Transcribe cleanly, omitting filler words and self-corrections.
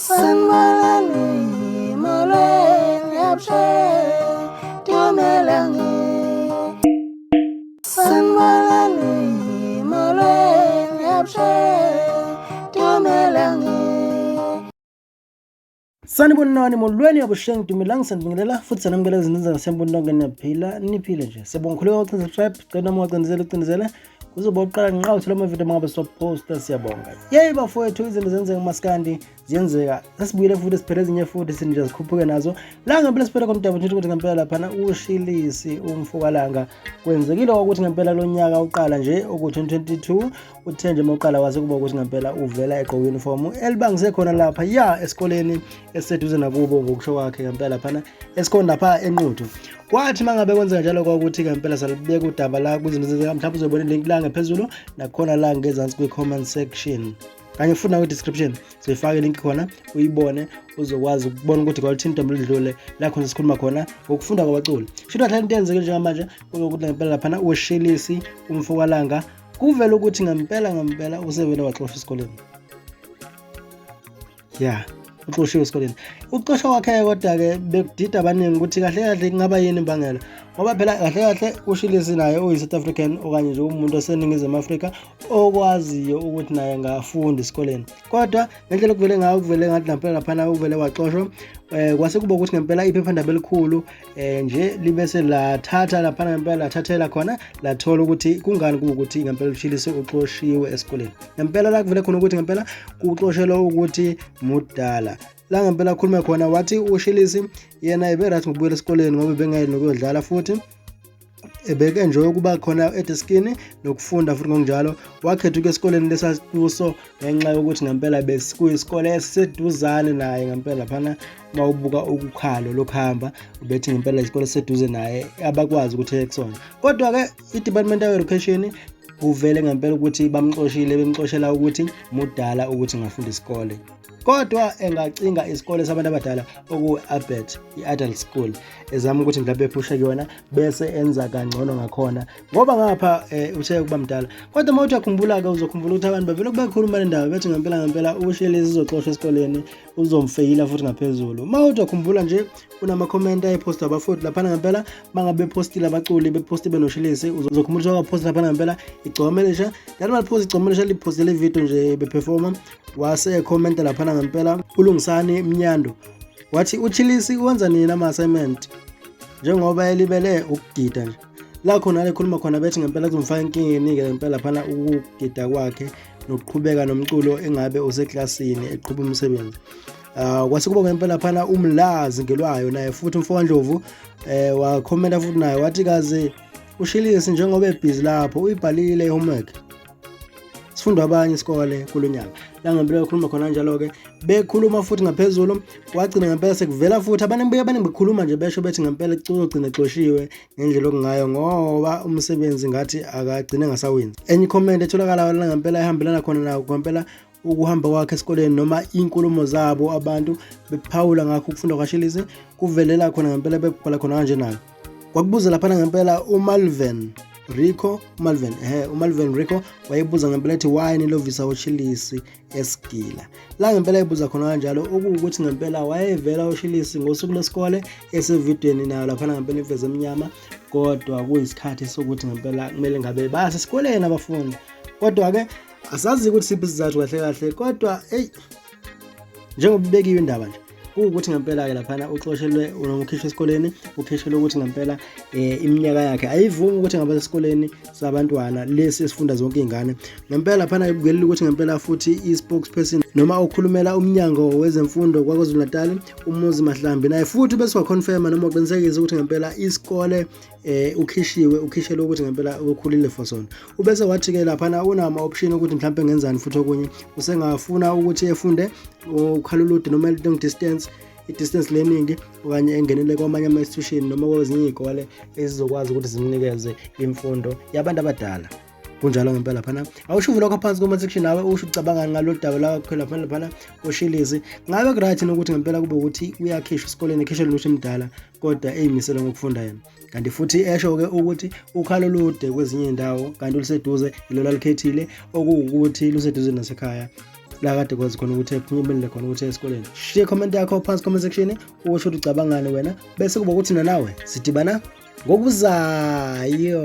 Sanibonani, molweni, abusheni, dumelang. Sanibonani, molweni, abusheni, dumelang. Sanibonani, molweni, abusheng, dumelang, sanibingelela futhi sanamukela izinto zasembononke. Niyaphila? Niphile nje. Siyabonga khuleka ucinze subscribe, cela noma ungacindezela ucindezele kuzoba uqala nqa uthola amavidiyo mangabe siwaposta. Siyabonga. Yeyi bafowethu, izinto zenzeka umaskandi ziyenzeka. Sesibuyile futhi siphethe ezinye futhi sinje zikhuphuke nazo la ngempela. Siphethe khona udaba ukuthi ngempela laphana uShilisi umfokaLanga kwenzekile ukuthi ngempela lo nyaka uqala nje oku-2022 uthe nje mawuqala wase kuba ukuthi ngempela uvela egqoke uniform elibangise khona lapha ya esikoleni esiseduze nakubo, ngokusho kwakhe ngempela laphana esikhona lapha eNquthu. Kwathi mangabe kwenzeka njalo kwakuthi ngempela salibeka udaba la kwizinto zenzeka. Mhlawumbe uzobona ilink la ngaphezulu nakhona la ngezansi kwi-comment section kanye futhi nakwi-description soyifaka ilink khona uyibone, uzokwazi ukubona ukuthi kwaluthinta oludlule la khona sikhuluma khona ngokufunda kwabaculi. Shuthi kahle into eyenzeke njengamanje kuzokuthi ngempela laphana uShilisi umfokaLanga kuvele ukuthi ngempela ngempela usevele waxoshwa esikoleni. Ya, uxoshiwe esikoleni. Ukuxoshwa kwakhe kodwa-ke bekudida abaningi ukuthi kahle kahle kungaba yini imbangela, ngoba phela kahle kahle uShilisi naye uyi-South African okanye nje umuntu oseNingizimu Afrika okwaziyo ukuthi naye angafunda esikoleni, kodwa ngendlela okuvele ngayo kuvele ngathi ngempela laphana uvele waxoshwa. Kwase kuba ukuthi ngempela iphephandaba elikhulu nje libe selathatha laphana ngempela lathathela khona lathola ukuthi kungani kuwukuthi ngempela uShilisi uxoshiwe esikoleni. Ngempela la kuvele khona ukuthi ngempela kuxoshelwa ukuthi mudala. La ngempela khulume khona wathi uShilisi yena ebe-right ngokubuyela esikoleni ngoba ebengayeli nokuyodlala futhi ebeke-enjoy ukuba khona edeskini nokufunda futhi ngokunjalo. Wakhetha ukuya esikoleni lesakuso ngenxa yokuthi ngempela besikuyisikole esiseduzane naye. Ngempela laphana uma ubuka ukukhalo lokuhamba ubethi ngempela isikole esiseduze naye abakwazi ukuthi eye kusona. Kodwa-ke i-Department of Education kuvele ngempela ukuthi bamxoshile, bemxoshela ukuthi mudala ukuthi ngafunda isikole, kodwa engacinga isikole sabantu abadala okuwu-Albert, i-adult school, ezama ukuthi mhlawumbe ephushe kuyona bese enza kangcono ngakhona ngoba ngapha uthe ukuba mdala. Kodwa uma uthi uyakhumbula-ke uzokhumbula ukuthi abantu bavele kubekhuluma le ndaba bethi ngempela ngempela uShilisi uzoxoshwa esikoleni, uzomfeyila futhi ngaphezulu. Uma uthi uyakhumbula nje kunamakhomenti ayepostwa abafundi laphana ngempela bangabe bephostile abaculi bephoste benoShilisi, uzokhumbula ukuthi wakaphosta laphana ngempela Igcokama Elisha lali maliphosta Igcokama Elisha liphostele ividiyo nje beperforma, wase ekhomenta laphana ngempela uLungisani Mnyando wathi uChilisi wenza nini ama-assignment njengoba elibele ukugida nje. La khona lekhuluma khona bethi ngempela kuzomfaka enkingeni-ke ngempela laphana ukugida kwakhe nokuqhubeka nomculo engabe useklasini eqhuba umsebenzi. Kwase kuba ngempela phana uMlazi ngelwayo naye futhi umfokaNdlovu wakhomenta futhi naye wathi kaze uShilisi njengoba ebhizi lapho uyibhalile i-homework, sifunda abanye isikole kulonyaka. La ngempela bekhuluma khona kanjalo-ke, bekhuluma futhi ngaphezulu kwagcina ngempela sekuvela futhi abaningi abaningi bekhuluma nje besho bethi ngempela uzogcina exoshiwe ngendlela okungayo ngoba umsebenzi ngathi akagcine ngasawenzi. Enye i-comment etholakala la ngempela ehambelana khona nawo ngempela ukuhamba kwakhe esikoleni noma iy'nkulumo zabo abantu bephawula ngakho ukufunda kwaShilisi kuvelela khona ngempela bebhala khona kanje nayo. Kwakubuza laphana ngempela uMalvin Rico, uMalvin uMalvin Rico wayebuza ngempela ethi why nilovisa uShilisi esigila. La ngempela ebuza khona kanjalo okuwukuthi ngempela wayevela uShilisi ngosuku lwesikole esevidweni nayo laphana ngempela imfezi emnyama, kodwa kuyisikhathi sokuthi ngempela kumele ngabe bayasesikoleni abafundi. Kodwa-ke asazi ukuthi siphi isizathu kahle kahle, kodwa eyi njengoba ibekiwe indaba nje kuwukuthi ngempela-ke laphana uxoshelwe noma ukhishwe esikoleni, ukhishelwe ukuthi ngempela iminyaka yakhe ayivumi ukuthi ngabe esikoleni sabantwana lesi esifunda zonke iy'ngane. Ngempela laphana kuvelile ukuthi ngempela futhi i-spokesperson noma okhulumela umnyango wezemfundo kwaKwaZulu Natal uMuzi Mahlambi naye futhi bese waconfirma noma waqinisekisa ukuthi ngempela isikole ukhishiwe, ukhishelwe ukuthi ngempela ukhulile for sona. Ubese wathi-ke laphana unama option ukuthi mhlawumbe ngenzani futhi okunye usengafuna ukuthi efunde ukhalulude noma long distance, i-distance learning, okanye engenele kwamanye ama-institution noma kwezinye iy'kole ezizokwazi ukuthi zimnikeze imfundo yabantu abadala. Kunjalo ngempela phana. Awusho uve lokho phansi comment section nawe usho ucabangani ngalolu daba lakho laphana koShilisi. Ngabe ku-right ukuthi ngempela kube ukuthi uyakhishwa esikoleni, ekhishelwe ukuthi mdala, kodwa eyimisele ngokufunda yena, kanti futhi esho-ke ukuthi ukhalo lude kwezinye iy'ndawo kanti oluseduze ilona alikhethile okuwukuthi luseduze nasekhaya? La kade kwazi khona ukuthi ephumelele khona ukuthi esikoleni. Shiya comment yakho phansi comment section usho ukuthi ucabangani wena bese kuba ukuthi nawe sidibana ngokuzayo.